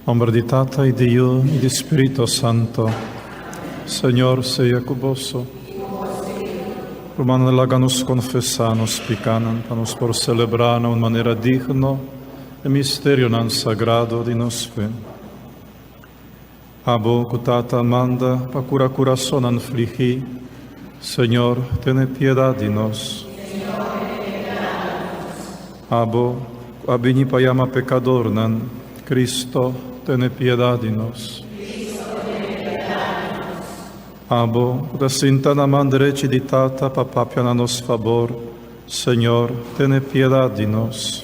Nomber di Tata y di Yu y di Spirito Santo. Señor sea cu boso. Rumannan, laga nos confesa nos picanan pa nos por celebra na un manera digno e misterionan sagrado di nos fe. Abo cu Tata manda pa cura curasonnan fligi, Señor, tene piedad di nos. Abo cu a bini pa yama pecadornan, Cristo, tene piedad di nos. Abo cu ta sinta na man drechi di Tata pa papia na nos fabor, Señor, tene piedad di nos.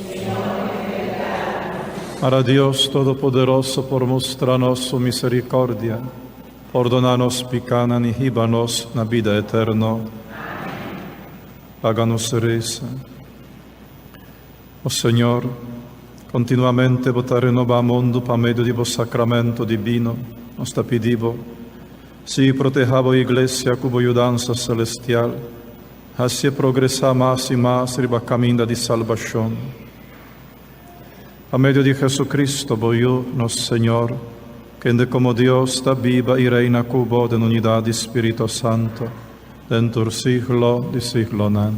Mara Dios Todopoderoso por mustra nos su misericordia, pordona nos picanan y hiba nos na bida eterno. Laga nos reza. O Señor, continuamente Bo ta renoba mundu pa medio di Bo sacramento dibino. Nos ta pidi Bo, sigui proteha Bo Iglesia cu Bo yudansa celestial. Hacié progresá mas i mas riba caminda di salbacion. Pa medio di Jesucristo, bo Yu, nos Señor, kende como Dios ta biba i reina cu bo den unidad di Spirito Santo, den tur siglo di siglonan.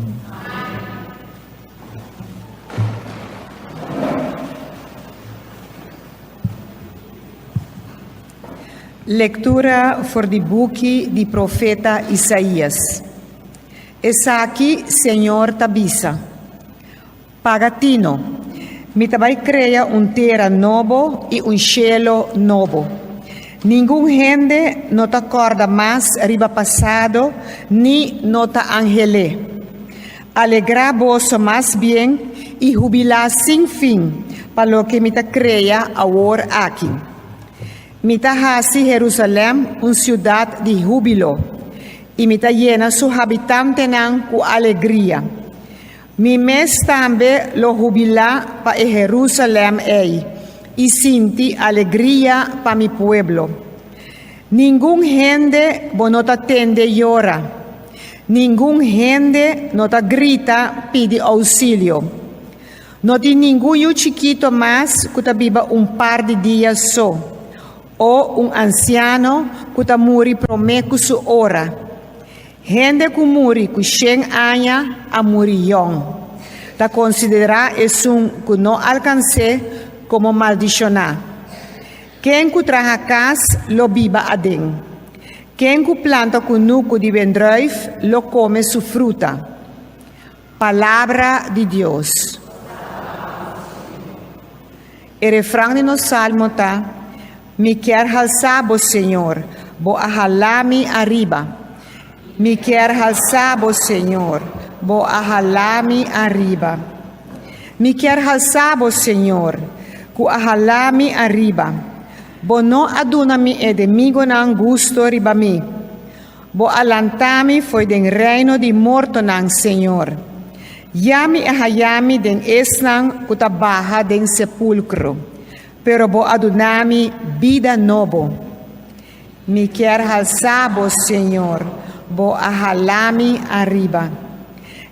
Lectura for di buki di profeta Isaías. Esaki Señor ta bisa, Paga tino, Mi ta bai crea un tera nobo i un shelo nobo. Ningun hende no ta corda mas riba pasado ni no ta anhel'é. Alegrá boso mas bien i hubilá sin fin pa loke mi ta crea awor aki. Mi ta hasi Herusalèm un siudat di húbilo, i mi ta yena su habitantenan ku alegria. Mi mes tambe lo hubilá pa e Herusalèm ei i sinti alegria pa mi pueblo. Ningun hende bo no ta tende yora, ningun hende no ta grita pidi ousilio. No tin ningun yu chikito mas ku ta biba un par di dia so, o un ansiano ku ta muri promé ku su ora. Hende ku muri ku shen aña a muri yòn. Ta konsiderá esun ku no alkans'é komo maldishoná. Ken ku traha kas lo biba aden. Ken ku planta kunuku di wendrùif lo kome su fruta. Palabra di Dios. E refran di nos salmo ta, Mi kier halsa bo, Señor, bo a hala mi ariba. Mi kier halsa bo, Señor, bo a hala mi ariba. Mi kier halsa bo, Señor, ku a hala mi ariba. Bo no a duna mi edemigonan gusto riba mi. Bo a lanta mi fo'i den reino di mortonan, Señor. Ya mi a haya mi den esnan ku ta baha den sepulkro, pero Bo a duna mi bida nobo. Mi kier halsa Bo, Señor, Bo a hala mi ariba.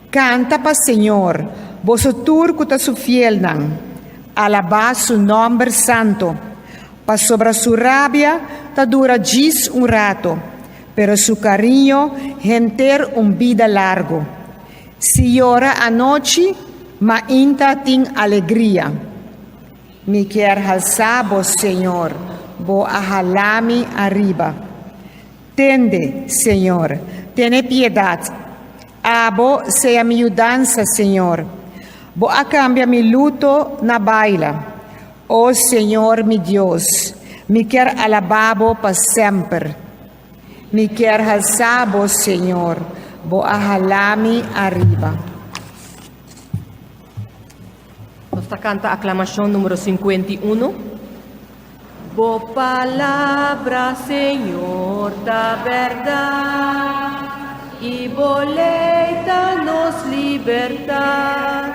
Kanta pa Señor, boso tur ku ta su fielnan, alabá su nòmber santo. Pasobra su rabia ta dura djis un rato, pero su cariño henter un bida largo. Si yora anochi, mainta tin alegria. Mi kier halsa bo, Señor, bo a hala mi ariba. Tende, Señor, tene piedad. Abo sea mi yudansa, Señor. Bo a cambia mi luto na baila. O Señor mi Dios, mi kier alabá Bo pa semper. Mi kier halsá Bo, Señor, Bo a halá mi ariba. Nos ta kanta aklamashon numero 51. Bo palabra, Señor, ta bèrdat, i bo lei ta nos libertat.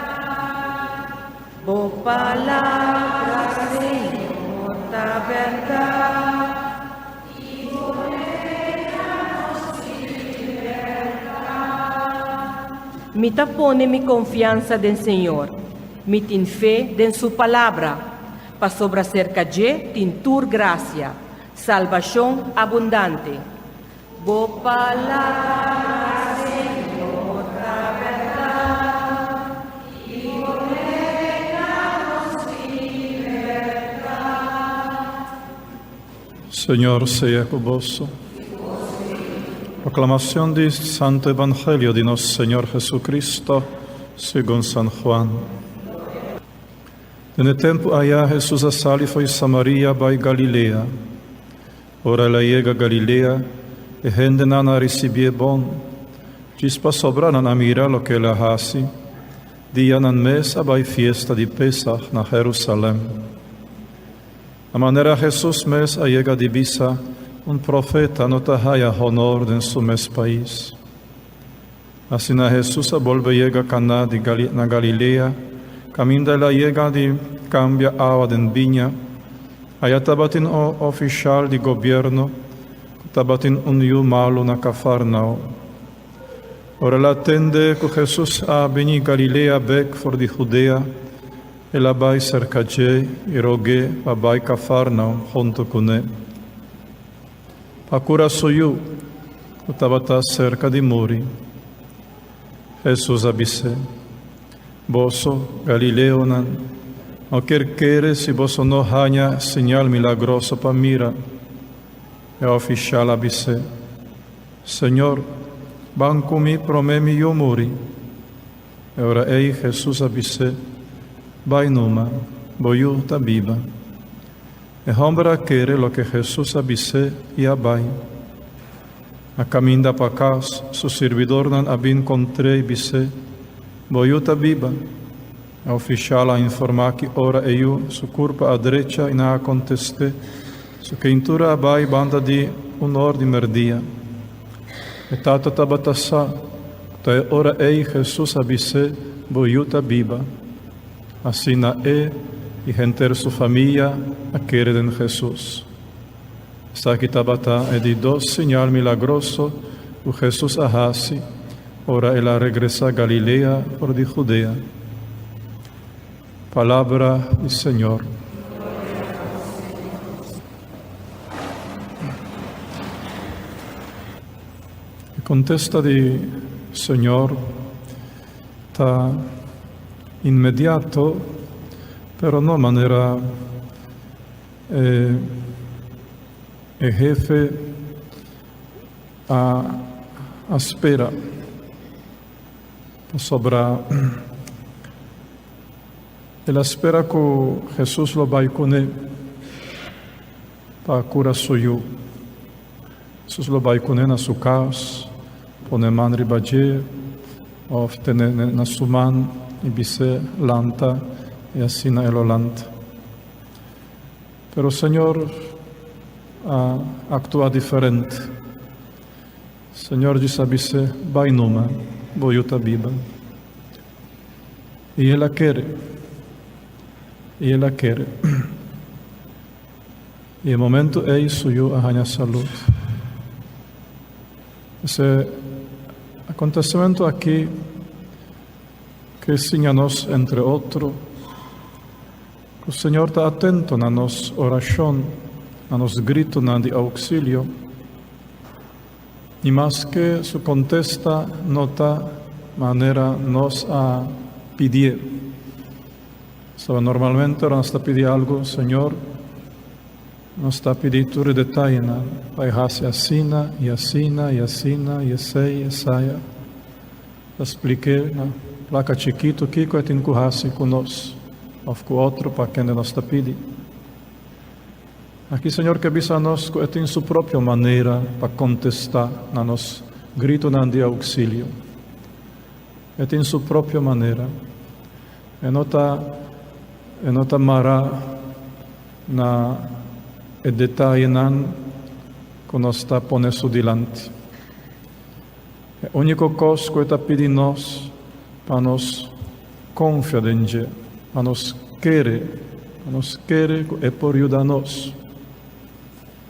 Bo palabra, Señor, ta bèrdat, i bo lei ta nos libertat. Mi ta pone mi konfiansa den Señor, mi tin fe den su palabra. pasobra serka dje tin tur grasia, salbashon abundante. Bo palabra, Señor, ta bèrdat, i bo lei ta nos libertat. Señor sea ku boso. Proclamación di Santo Evangelio di nos Señor Jesucristo segun San Juan. Den e tempu aya Hesus a sali fo'i Samaria bai Galilea. Ora el a yega Galilea, e hendenan a risibié bon. Djis pasobra nan a mira loke el a hasi. Dia nan mes a bai fiesta di Pesach na Herusalèm. Na manera Hesus mes a yega di bisa, un profeta no ta haya honor den su mes pais. Asina Hesus a bolbe yega Kaná di na Galilea, kaminda el a yega di kambia awa den biña. Aya tabatin un ofishal di gobièrnu ku tabatin un yu malu na Kafarnao. Ora el a tende ku Hesus a bini Galilea bèk for di Hudea, el a bai serka dje i rog'é pa bai Kafarnao huntu kuné. Pa kura su yu, ku tabata serka di muri. Hesus a bis'é, Boso, galileonan, no kier kere si boso no haña señal milagroso pa mira. E ofishal a bis'é, Señor, ban ku mi promé mi yu muri. E ora ei Hesus a bis'é, Bai numa, bo yu ta biba. E hòmber a kere loke Hesus a bis'é i a bai. Na kaminda pa kas, su sirbidornan a bin kontr'é i bis'é, Bo yu ta biba. E ofishal a informá ki ora e yu su kurpa a drecha i nan a kontest'é, Su keintura a bai banda di un or di mèrdia. E tata tabata sa ku ta e ora ei Hesus a bis'é, Bo yu ta biba. Asina e i henter su famia a kere den Hesus. Esaki tabata e di dos señal milagroso ku Hesus a hasi ora el a regresá Galilea for di Hudea. Palabra di Señor. E kontesta di Señor ta inmediato, pero no manera e e hefe a a spera, pasobra el a spera ku Hesus lo bai kuné pa kura su yu. Hesus lo bai kuné na su kas, pone man riba dje òf tene na su man i bis'é lanta i asina e lo lanta. Pero Señor a aktua diferente. Señor djis a bis'é, Bai numa, bo yu ta biba. I el a kere. I el a kere. I e momento ei su yu a haña salud. Ese acontecimento aki ke siña nos, entre otro, ku Señor ta atento na nos orashon, na nos gritonan di ouksilio. Ni maske su kontesta no ta manera nos a pidié. Pasobra normalmente ora nos ta pidi algu, Señor, nos ta pidi tur e detayenan, pa e hasi asina i asina i asina i esei i esaya. Ta splik'é na plaka chikitu kiko e tin ku hasi ku nos òf ku otro pa kende nos ta pidi. Aki Señor ke bisa nos ku e tin su propio manera pa kontestá na nos gritonan di ouksilio. E tin su propio manera. E no ta e no ta mará na e detayenan ku nos ta pone su dilanti. E úniko kos ku e ta pidi nos pa nos konfia den dje, pa nos kere, pa nos kere ku e por yuda nos,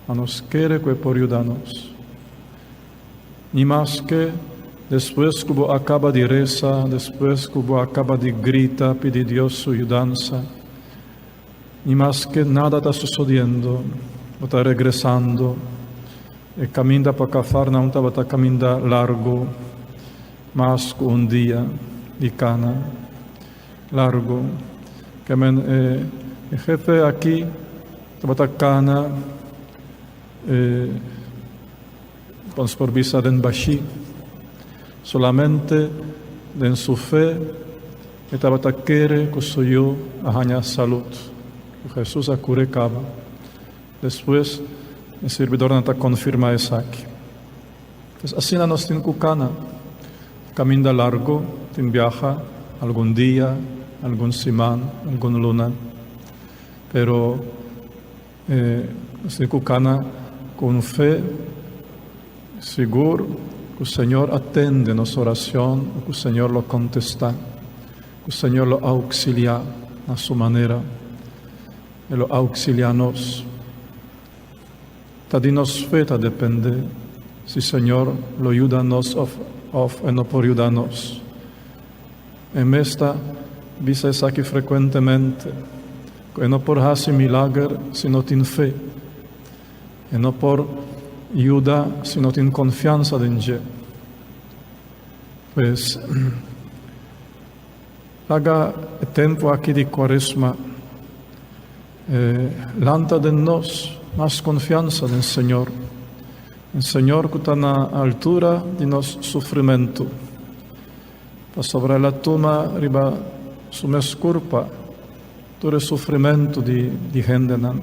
pa nos kere ku e por yuda nos. Ni maske despues ku bo a kaba di resa, despues ku bo a kaba di grita pidi Dios su yudansa. Ni maske nada ta sosodiendo, bo ta regresando. E kaminda pa Cafarnaum tabata kaminda largu, mas ku un dia di kana. Largu. Ke men e e hefe aki tabata kana e nos por bisa den bashí. Solamente den su fe e tabata kere ku su yu a haña salud, ku Hesus a kure kaba. Despues e sirbidornan ta konfirmá esaki. Pues asina nos tin ku kana. Kaminda largu, tin biaha algun dia, algun siman, algun luna. Pero nos tin ku kana ku un fe sigur ku Señor a tende nos oracion, ku Señor lo kontestá, ku Señor lo auxiliá na su manera. E lo auxiliá nos. Ta di nos fe ta depende si Señor lo yuda nos of of e no por yuda nos. E mes ta bisa esaki frekuentemente, ku e no por hasi milager si no tin fe. E no por yuda si no tin konfiansa den dje. Pues, laga e tempu aki di Kuaresma lanta den nos mas konfiansa den Señor, den Señor ku ta na altura di nos sufrimentu, pasobra El a tuma riba Su mes kurpa tur e sufrimentu di di hendenan.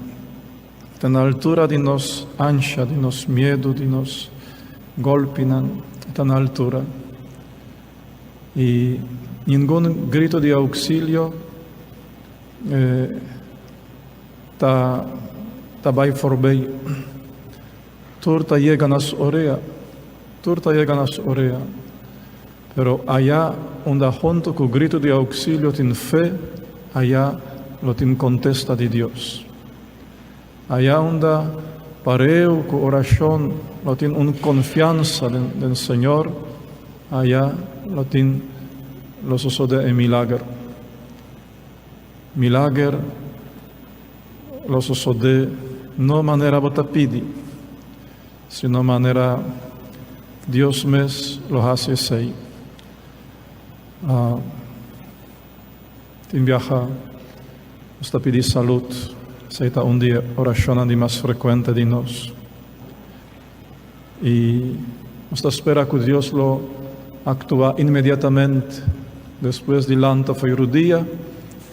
Ta na altura di nos ansha, di nos miedu, di nos gòlpinan, e ta na altura. I ningun grito di auxilio ta ta bai forbei. Tur ta yega na su orea, tur ta yega na su orea. Pero aya unda hunto ku grito di auxilio tin fe, aya lo tin kontesta di Dios. Aya unda pareu ku orashon lo tin un konfiansa den Señor, aya lo tin lo sosode e milager. Milager lo sosode no manera bo ta pidi, sino manera Dios mes lo hasi esei. Tin biaha nos ta pidi salud, esei ta un di e orashonnan di mas frekuente di nos. I nos ta spera ku Dios lo aktua inmediatamente despues di lanta for rudia,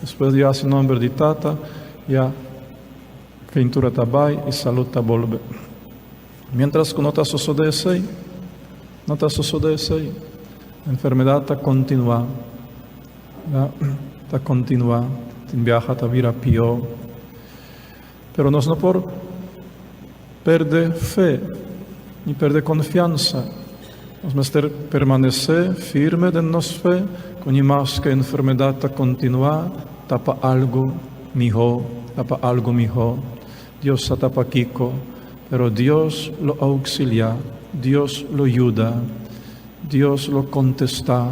despues di hasi nomber di Tata, ya keintura ta bai i salud ta bolbe. Mientras ku no ta sosodé esei, no ta sosodé esei, enfermedat ta kontinuá, ya, ta kontinuá, tin biaha ta bira pió. Pero nos no por perde fe ni perde konfiansa. Nos mester permanesé firme den nos fe ku ni maske enfermedat ta kontinuá, ta pa algu mihó, ta pa algu mihó. Dios sa ta pakiko, pero Dios lo auxiliá, Dios lo yuda, Dios lo kontestá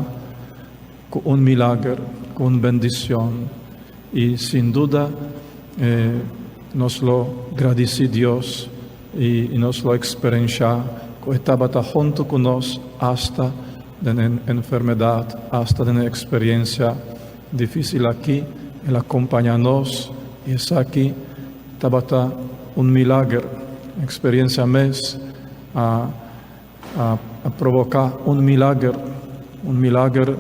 ku un milager, ku un bendishon. I sin duda nos lo gradisí Dios i nos lo eksperenshá ku e tabata huntu ku nos asta den e enfermedat, asta den e eksperensia difísil aki. El a kompañá nos i esaki tabata un milager. E eksperensia mes a a provoká un milager, un milager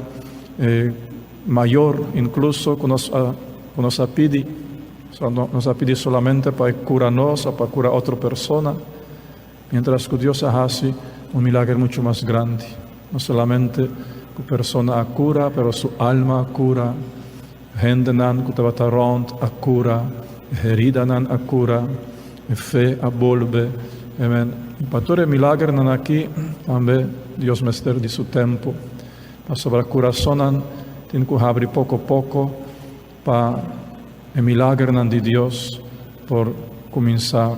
mayor inkluso ku nos a ku nos a pidi. Nos a pidi solamente pa e kura nos o pa kura otro persona, mientras ku Dios a hasi un milager muchu mas grandi. No solamente ku persona a kura, pero su alma a kura, hendenan ku tabata rònt a kura, e heridanan a kura, e fe a bolbe. Amen. I pa tur e milagernan aki, tambe Dios mester di su tempu. Pasobra kurasonnan tin ku habri poko poko pa e milagernan di Dios por kuminsá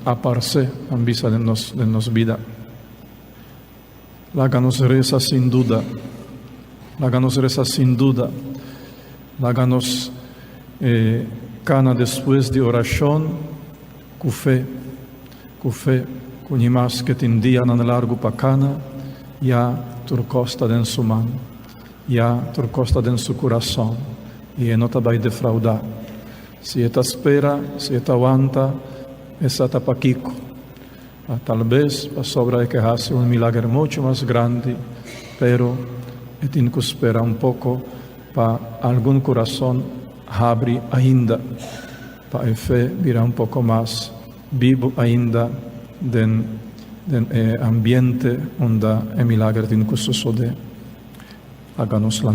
aparsé, nan bisa, den nos den nos bida. Laga nos resa sin duda. Laga nos resa sin duda. Laga nos eh. Kana despues di orashon ku fe, ku fe, ku ni maske tin dianan largu pa kana, ya tur kos ta den su man, ya tur kos ta den su kurason, i e no ta bai defraudá. Si e ta spera, si e ta wanta, e sa ta pakiko. Tal bes pasobra e ke hasi un milager muchu mas grandi, pero e tin ku spera un poko pa algun kurason habri ainda, pa e fe bira un poko mas bibu ainda den den e ambiente unda e milager tin ku sosodé. Laga nos lanta.